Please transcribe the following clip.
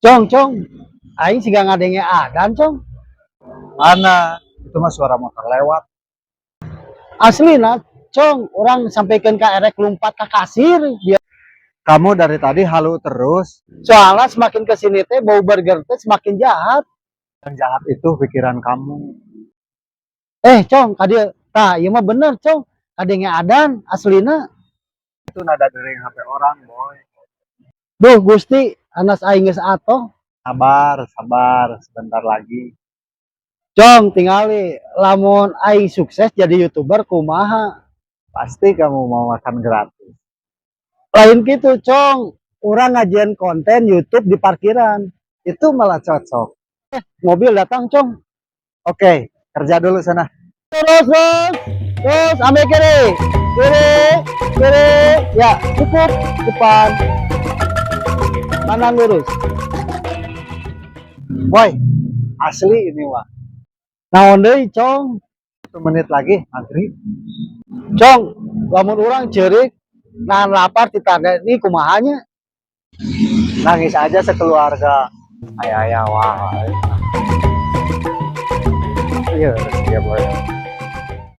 Cong, Cong. Aing siga ngadenge adan, Cong. Mana? Itu mah suara motor lewat. Aslina, Cong, urang sampaikan ke erek lompat ke kasir. Dia Kamu dari tadi halu terus. Soalnya semakin kesini teh bau burger teh semakin jahat. Yang jahat itu pikiran kamu. Eh, Cong, kadieu tah ieu mah bener, Cong. Kadenge adan aslina. Itu nada dering HP orang, Boy. Duh, Gusti, anas aing geus atoh. Sabar, sabar, sebentar lagi. Cong, tingali lamun aing sukses jadi YouTuber kumaha? Pasti kamu mau makan gratis. Lain gitu, Cong. Urang ngajieun konten YouTube di parkiran. Itu malah cocok. Mobil datang, Cong. Oke, kerja dulu sana. Terus, terus, terus, ambil kiri, kiri, kiri, ya, cukup, depan, kanan lurus. Boy, asli ini wah. Naon deui, Cong? 1 menit lagi, maghrib. Cong, lamun urang ceurik, nahan lapar ti tadi kumaha nya? Nangis aja sekeluarga. Ayah, ayah, wah. Iya, ya, Boy.